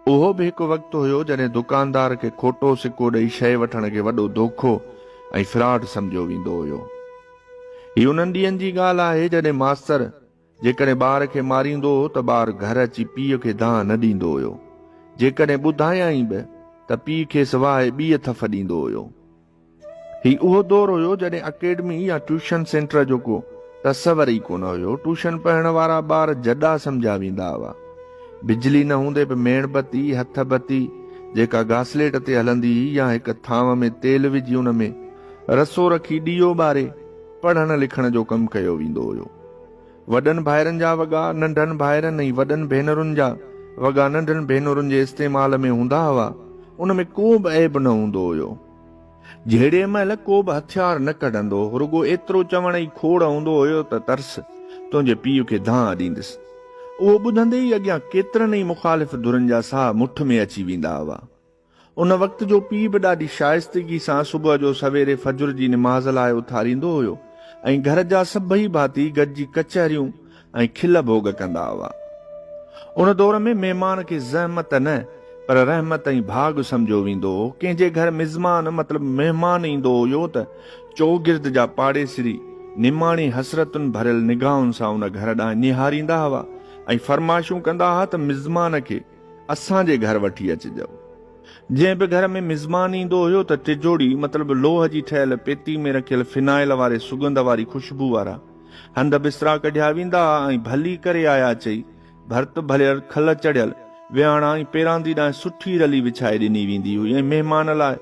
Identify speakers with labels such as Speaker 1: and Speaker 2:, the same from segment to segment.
Speaker 1: اهو به هڪ وقت هيو جڏهن دڪاندار کي کوٽو سڪو ڏئي شيء وٺڻ کي وڏو دوکو ۽ فراڊ سمجهيو ويندو هيو. هي انهن ڏينهن جي ڳالهه آهي جڏهن ماستر جيڪڏهن ٻار کي ماريندو هو ته ٻار گهر اچي پيء کي دانهن نه ڏيندو هيو. جيڪڏهن ٻڌايائين به ته پيء کيس واهي ٻيء ٿڦ ڏيندو هيو. هي اهو دور هيو جڏهن اڪيڊمي يا ٽيوشن سينٽر جو ڪو تصور ئي ڪونه هيو. ٽيوشن پڙهڻ وارا ٻار جڏا سمجهيا ويندا هئا. بجلي نه هوندي به ميڻ بتي، هٿ بتي، جيڪا گاسليٽ تي هلندي هئي يا هڪ ٿانو ۾ تيل وجهي ان ۾ رسو رکي ڏيئو ٻاري پڙهڻ لکڻ جو ڪم ڪيو ويندو هيو. وڏن ڀائرن جا وڳا ننڍن ڀائرن ۽ وڏن ڀينرن جا وڳا ننڍن ڀينرن جي استعمال ۾ هوندا هئا. ان ۾ ڪو به عيب نه هوندو هيو. جهيڙي مهل ڪو به هٿيار نه ڪڍندو هو، رڳو ايترو چوڻ ئي کوڙ هوندو هيو ته ترس، تنهنجي پيء کي دانهن ڏيندس. اهو ٻڌندي ئي اڳيان ڪيترن ئي مخالف ڌرين جا ساهه مٺ ۾ اچي ويندا هئا. ان وقت جو پيء به ڏاڍي شائستگي سان صبح جو سويري فجر جي نماز لاء اٿاريندو هيو ۽ گهر جا سڀئي ڀاتي گڏجي ڪچهريون ۽ کل ڀوڳ ڪندا هئا. ان دور ۾ مهمان کي زحمت نه پر رحمت ۽ ڀاڳ سمجهيو ويندو هو. ڪنهن جي گهر مزمان مطلب مهمان ايندو هيو ته چوگرد جا پاڙيسري نماڻي حسرتن ڀريل نگاهن سان ان گهر ڏانهن نهاريندا هئا ۽ فرمائشون ڪندا هئا ته مزمان کي اسان جي گهر وٺي اچجو. جنهن به گهر ۾ مزمان ايندو هيو ته ٽجوڙي مطلب لوهه جي ٺهيل پيتي ۾ رکيل فنائل واري سڳنڌ واري خوشبو وارا هنڌ بسترا ڪڍيا ويندا ها ۽ ڀلي ڪري آيا چئي ڀرت ڀريل کل چڙهيل ويهاڻا ۽ پيراندي ڏانهن سٺي رلي وڇائي ڏني ويندي هئي ۽ مهمان لاء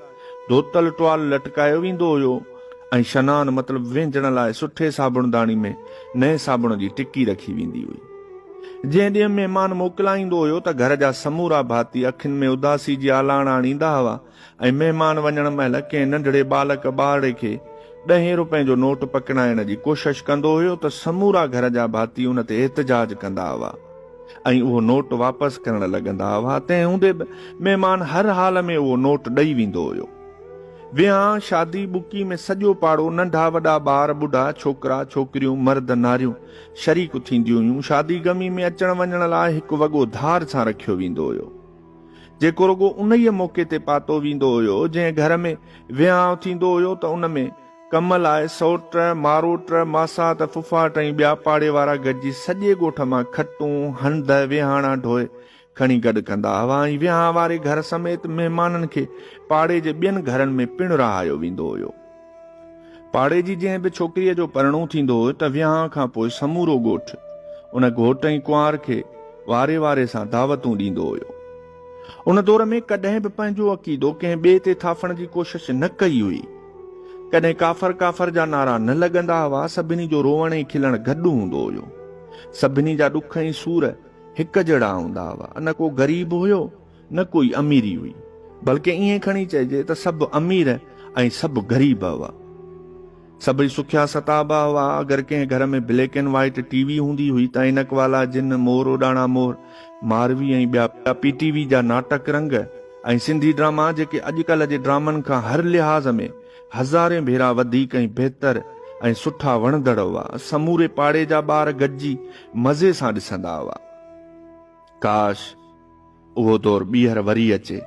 Speaker 1: ڌوتل ٽوال لٽڪايو ويندو هيو ۽ شنان مطلب وهنجڻ لاء سٺي صابڻداڻي ۾ نئين صابڻ جي ٽڪي رکي ويندي هئي. جنهن ڏينهن مهمان موڪلائيندو هيو ته گهر جا سمورا ڀاتي اکين ۾ اداسي جي آلاڻ آڻيندا هئا ۽ مهمان وڃڻ مهل ڪنهن ننڍڙي ٻالڪ ٻارڙي کي ڏهين روپين جو نوٽ پڪڙائڻ جي ڪوشش ڪندو هيو ته سمورا گهر جا ڀاتي ان تي احتجاج ڪندا هئا ۽ اهو نوٽ واپس ڪرڻ لڳندا هئا تنهن هوندي به مهمان هر حال ۾ اهو نوٽ ڏئي ويندو هيو. ويهان، شادي، ٻڪي ۾ سڄو پاڙو، ننڍا وڏا، ٻار، ٻڍا، ڇوڪرا، ڇوڪريون، مرد، ناريون شريڪ ٿينديون هيون. شادي غمي ۾ اچڻ وڃڻ لاء هڪ وڳو ڌار سان رکيو ويندو هيو، جيڪو رڳو انهيء موقعي تي پاتو ويندو هيو. جنهن گهر ۾ ويهانء ٿيندو هيو ته ان ۾ ڪم لاء سئوٽ، ماروٽ، ماسات، ڦڦاٽ ۽ ٻيا پاڙي وارا گڏجي سڄي ڳوٺ مان کٽون، هنڌ، ويهاڻا ڍوئي کڻي گڏ ڪندا هئا ۽ ويهان واري گهر سميت مهمانن کي پاڙي جي ٻين گهرن ۾ پڻ رهايو ويندو هيو. پاڙي جي جنهن به ڇوڪريء جو پرڻو ٿيندو هو ته ويهان کان پوء سمورو ڳوٺ ان گهوٽ ۽ ڪنوار کي واري واري سان دعوتون ڏيندو هيو. ان دور ۾ ڪڏهن به پنهنجو عقيدو ڪنهن ٻئي تي ٿاڦڻ جي ڪوشش نه ڪئي هئي. ڪڏهن ڪافر ڪافر جا نعرا نه لڳندا هئا، سڀني جو روئڻ ۽ کلڻ گڏ هوندو هيو. سڀني جا ڏک ۽ سور هڪ جهڙا هوندا هئا، نه ڪو غريب هيو نه ڪوئي اميري هئي، بلڪه ائين کڻي چئجي ته سڀ امير ۽ سڀ غريب هئا. سڀئي سکيا ستابا هئا، اگر ڪنهن گهر ۾ black and white T V هوندي هئي ته عينڪ والا جن، مور اڏاڻا مور، ماروي ۽ ٻيا پي ٽي وي جا ناٽڪ رنگ ۽ سنڌي ڊراما جيڪي اڄڪلهه جي ڊرامن کان هر لحاظ ۾ هزارين ڀيرا وڌيڪ ۽ بهتر ۽ سٺا وڻندڙ هئا. سموري پاڙي جا ٻار گڏجي مزي سان ڏسندا هئا. ڪاش! اهو دور ٻيهر وري اچي.